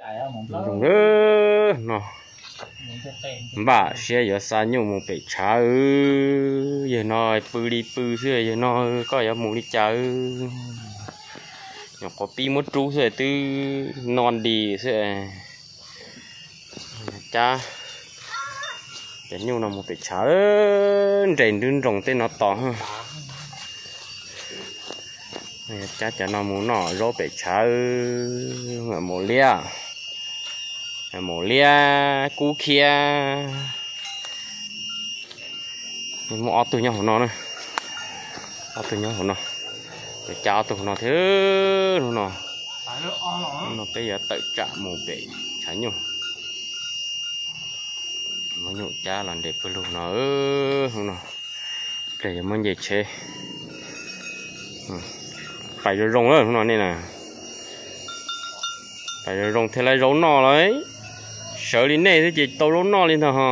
Zoo no, npaj siab yuav xa nyuj mus pem tshav. Yawg no pw li pw xwb, yawg no koj yuav mus li cas? Nyuam qhuav pib muab rub xwb twb no li xwb. Cab cov nyuj no mus pem tshav, nres nrub nroos tej no tos. Cab cov no mus noj zaub pem tshav, mam mus liab, mam mus liab kub khiab. Muaj ob tug nyob hauv no na, ob tug nyob hauv no, yuav cab ob tug hauv no thiab. Hnub no, hnub no peb yuav tawm tsam mus pem tshav nyuj. Muab nyuj cab los nres pawg lug no. Hnub no pliag yuav muab nce tsheb. Pais zoo zoo lawm hnub no nej na. Pais zoo zoo thiaj lawv zaub noj lawm. Sawv li nej xwb ces tau zaub noj li ntag ho.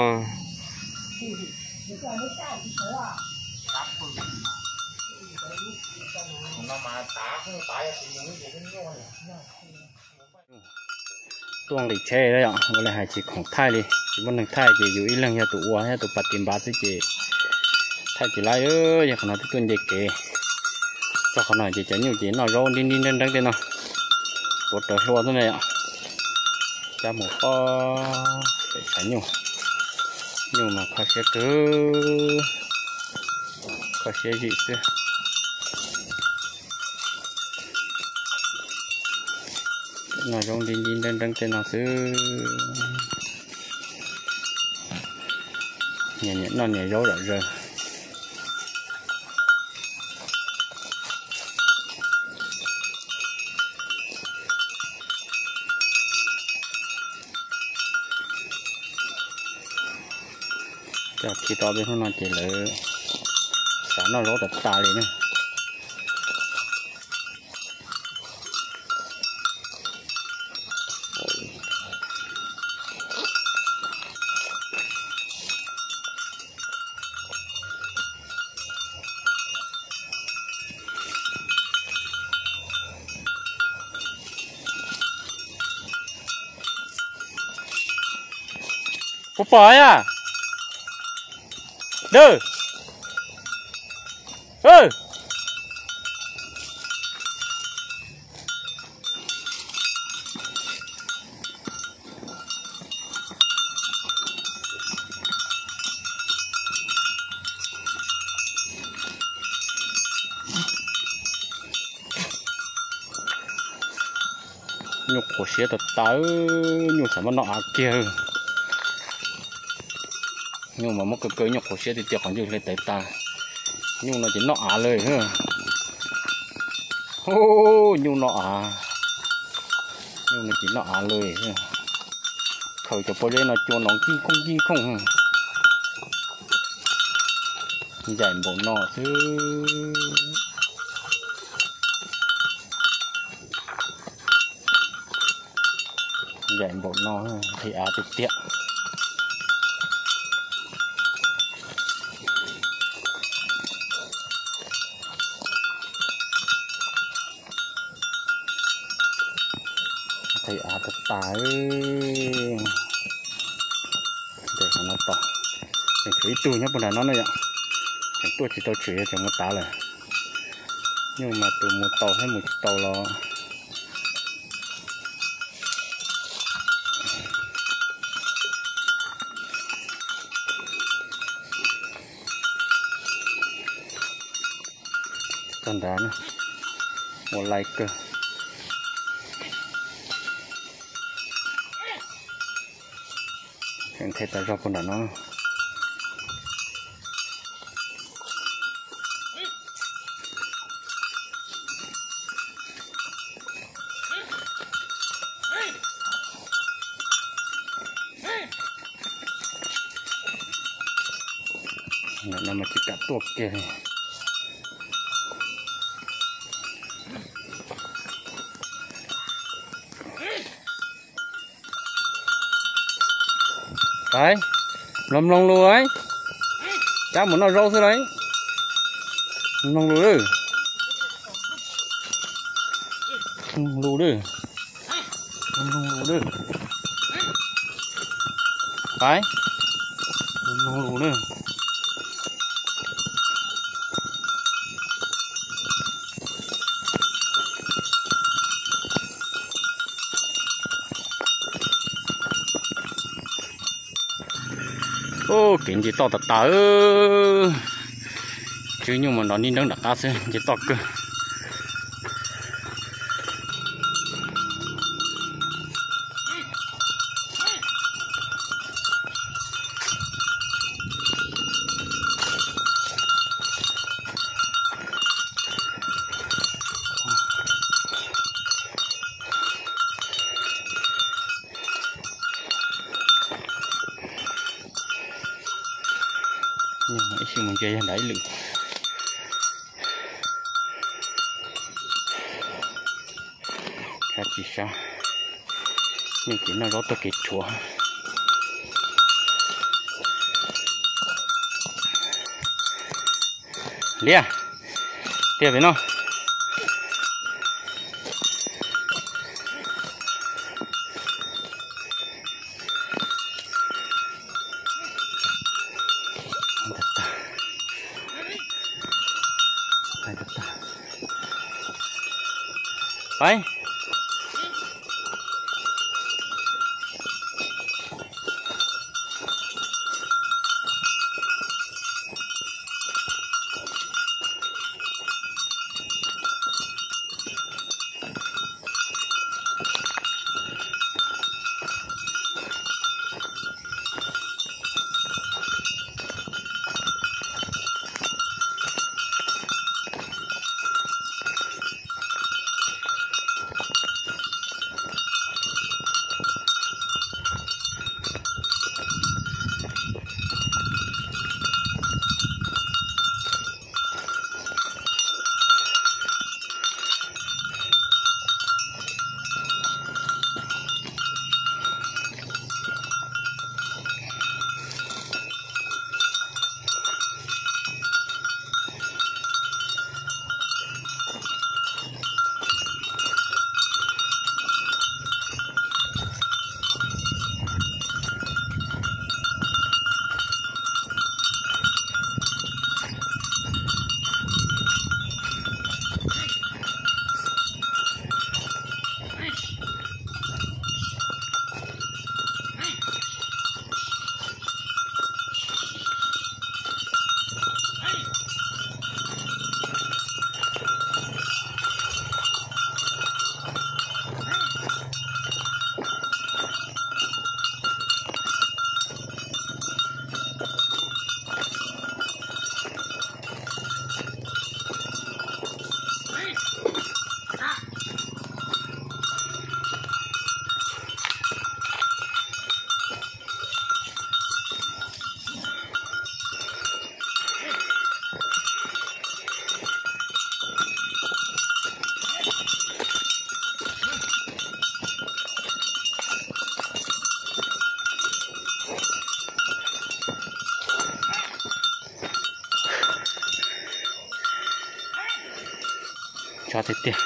Tuaj nqis tsheb yom, ua li hais tsis khoom thaij li, tsis muaj neeg thaij ces yus ib leeg yog tus ua, yog tus pas tis npav xwb ces thaij tsis laib. Yog qhov no twb tuaj nce kev txog qhov no ces cov nyuj ces noj zaub nrib nrib nreeb nreeb tej no, tuav rawv hlua xwb na yom. Cab mus pob pem tshav nyuj, nyuj mas kho siab kawg, kho siab zim xwb. Noj zaub nrib nrib nreeb nreeb tej no xwb. Nyiam nyiam noj niam zaub zom zaws. Coj khi tau peb hnub no ces lawv xav noj zaub tas tas li na. Puas pom yom? Dawb. Nyuj qhuav siab tas tas, nyuj xav muab noj av kiag. Nyuj mas muab kaw kaw nyuj qhuav siab tiag tiag, qhov ncauj hle tawv tas. Nyuj no ces noj av lawm. Nyuj noj av, nyuj no ces noj av lawm. Khaws cov pob zeb no cua no nkij nkooj nkij nkooj. Ncaim npaum no xwb. Ncaim npaum no, nqhis av tiag tiag. Nqhis av tas tas. Ntawm qhov no tos, tseem tshuav ib tug nyob puag nram no na yom. Tseem tuaj tsis tau tshwm, yog tseem mus tav lawm. Nyuj mas tus mus tau thiab mus tsis tau los. Tog nrad na, ua lais kawg. Nqhis tas zog puag nram no. Ntawm no mas tsis kam tuaj kiag li. Mloog mloog lus, cab mus noj zaub xwb lauj. Mloog lus, mloog lus. Lub, pais, lub lub lub. Kev nce toj tas tas. Tswb nyuj mas nrov nib nreeb nram qab xwb, nce toj kawg. Ib sim mus ntsia yog nram ib lwm. Tsis sab, nej kev noj zaub tuaj kev rhuav. Liab, tiag pem no. Pais. Tso tiag tiag.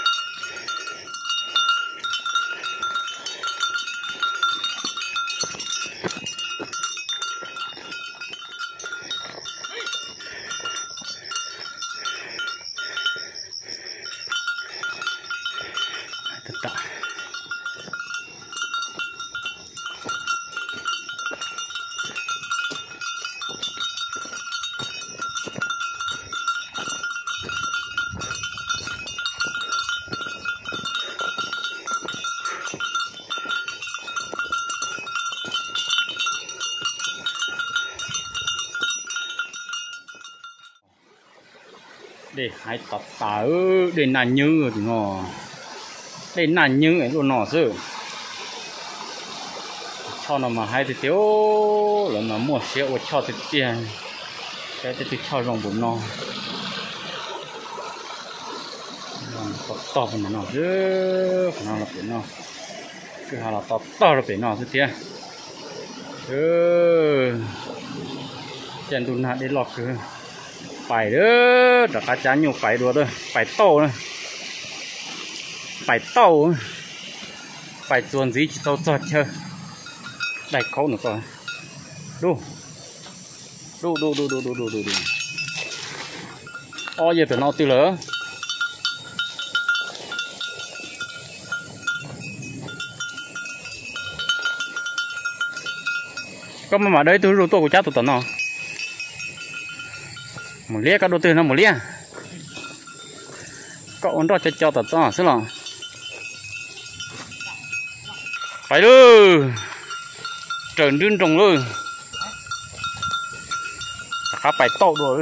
Dej haib tas tas, dej naj nywb tim no, dej naj nywb luaj no xwb. Choj no mas haib tiag tiag, lawv mas muaj siab ua choj tiag tiag, saib tej tug choj zoo npaum no. Tog tog pem no xwb, qhov no los pem no, kwj ha los tog tog rau pem no xwb thiab. Caij ntuj nag dej loj kawg, pais rov qab cab nyuj pais dua, pais tauj, pais tauj, pais Pais txuas ntxiv tsis tau txog chaw. Daig khaub no ko. Du, du, du, du. Ob yawg tam no twg lawm? Koj maj mam dawb ib tug zuj tuaj kuv cab tus tom no. Mus liab, koj dua twg no mus liab. Koj ua nroj co co tom txoj xwb los. Pais lawm. Raws nrwb nroos lawm. Rov qab pais tauj dua.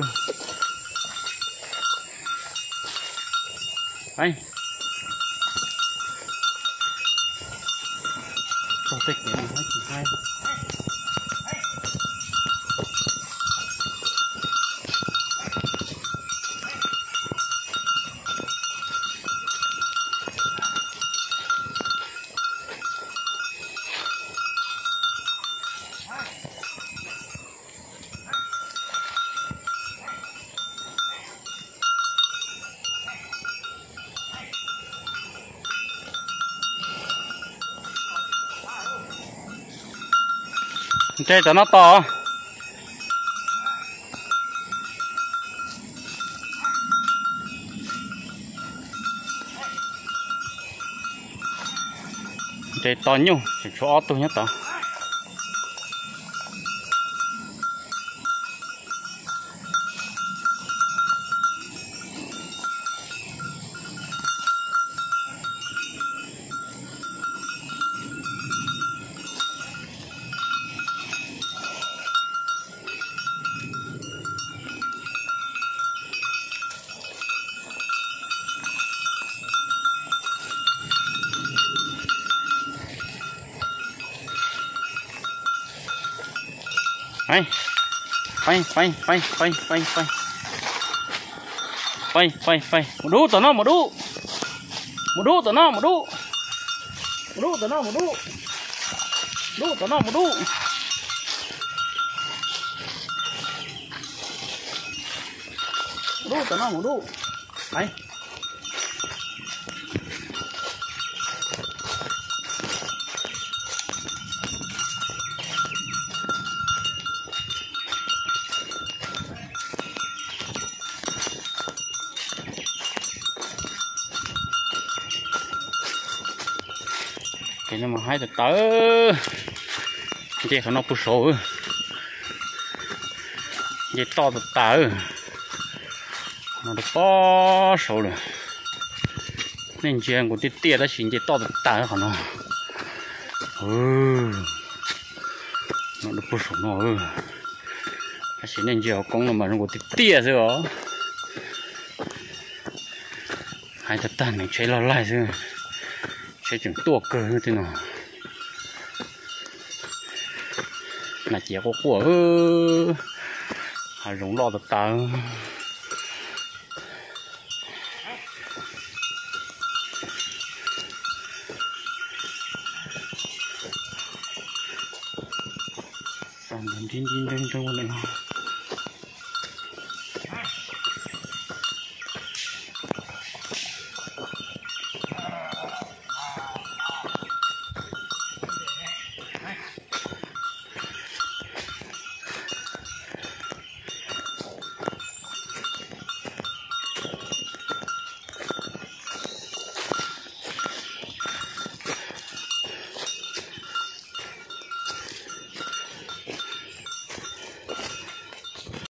Ntses tom no tos. Ntses tos nyuj, tseem tshuav ob tug nyob tod. Pais, pais, pais, pais, pais, pais, pais. Pais, pais, pais, mus dub tom no mus dub. Mus dub tom no mus dub. Mus dub tom no mus dub. Dub tom no mus dub. Mus dub tom no mus dub. Pais. Ces no mas haib tas tas. Nce qhov no puag saud. Nce toj tas tas. No rau pob saud lawm. Nej ntsia nkaus tiaj tiaj tab sis nce toj tas tas qhov no. No rau puag saum no. Tab sis nej ntsia hauv koob no mas zoo nkaus tiaj tiaj xwb os. Haib tag tag, neeg tsheb loj laig xwb. Tsheb tseem tuaj kawg tej no. Nas ciav quaj quaj. Hav zoov loj tas tas. Xa nrov nrib nrib nreeg nreeg ua ntawm no.